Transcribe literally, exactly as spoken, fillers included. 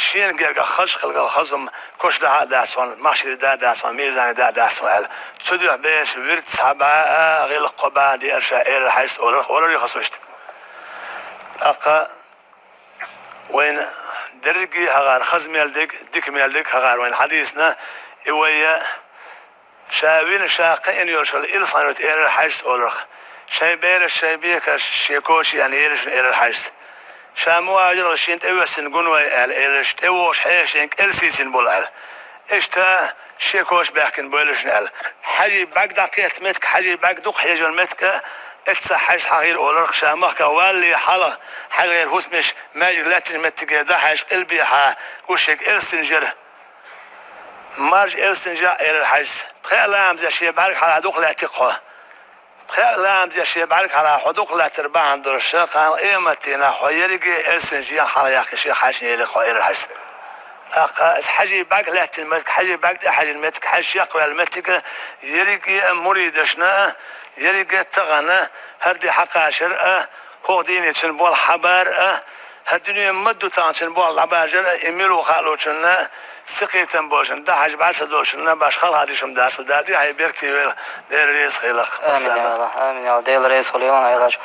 шена герга хаза хилгал хазум, куш дахьа а дац хьона, махшире да а дац хьона, мизане да а дац хьона аьлла. Цудухьа бераш вирд цхьа бӀа а, гӀиллакх кхо бӀа а деара ша, эрара хьажас оларх, олар хаза вуьшта. ТӀаккха вайна дерриге а хьахар, хаза мел дерг, дика мел дерг хьахар вайна хьадийцина, и вай ша вина, ша кхиъна йолуш йолу илсхан вуьту эрара хьажас оларх. Шайн бераш, шайн бекаш, шен коча еана ераш ерара хьажас. Ша муха вежаргӀа шена тӀевоьссина гун вай аьлла, эраш тӀевогӀуш хьешена кӀел сийсина болу аьлла. Иштта шен коча баьхкина бойлашна аьлла. Хьажий бӀаьрг дӀакхетта меттиг, хьажий бӀаьрг дукха хьежа йолу меттиг а, эцца хьажас хьахийра оларх, ша махках валле хьалха, хьажа гӀайра хӀусамаш маьждиг лаьттина меттиге дӀахьаьжча къилбехьа, гуш шега элстина жара. Маржа элстина жа а эрара хьажас. Пхеа ламазехь шен бӀаьрг хьалха дукха лаьттира хьо. Пхеа ламазехь шен бӀаьрг хьалха хьо дукха лаьттар бахьана долуш, кхана къематдийнахь хьо ерриге а элстина жен хьалха яккхий шен хьаьжна елира хьо эрара хьажас. ТӀаккха иза хьажий бӀаьрг лаьттина меттиг, хьажий бӀаьрг тӀехьаьжна меттиг, хьаьжас чекхваьлла меттиг а, ерриге а муридашна а, ерриге а тахана, хӀара де хьакхачар а, хӀокху дийне цуьнан болх хьабар а, хӀара дуьне ма ду тахана цуьнан болх дӀабаржар а, и мила ву хаалучунна, сихкхетам болчунна, дӀахьажа бӀаьрса долчунна баш халхадиш хӀума дацахь, Дала дуьхьал беркате йойла, Дела реза хуьлда. Амин, я АллахӀ, амин, я АллахӀ, Дела реза хуьлда, Ӏелаш.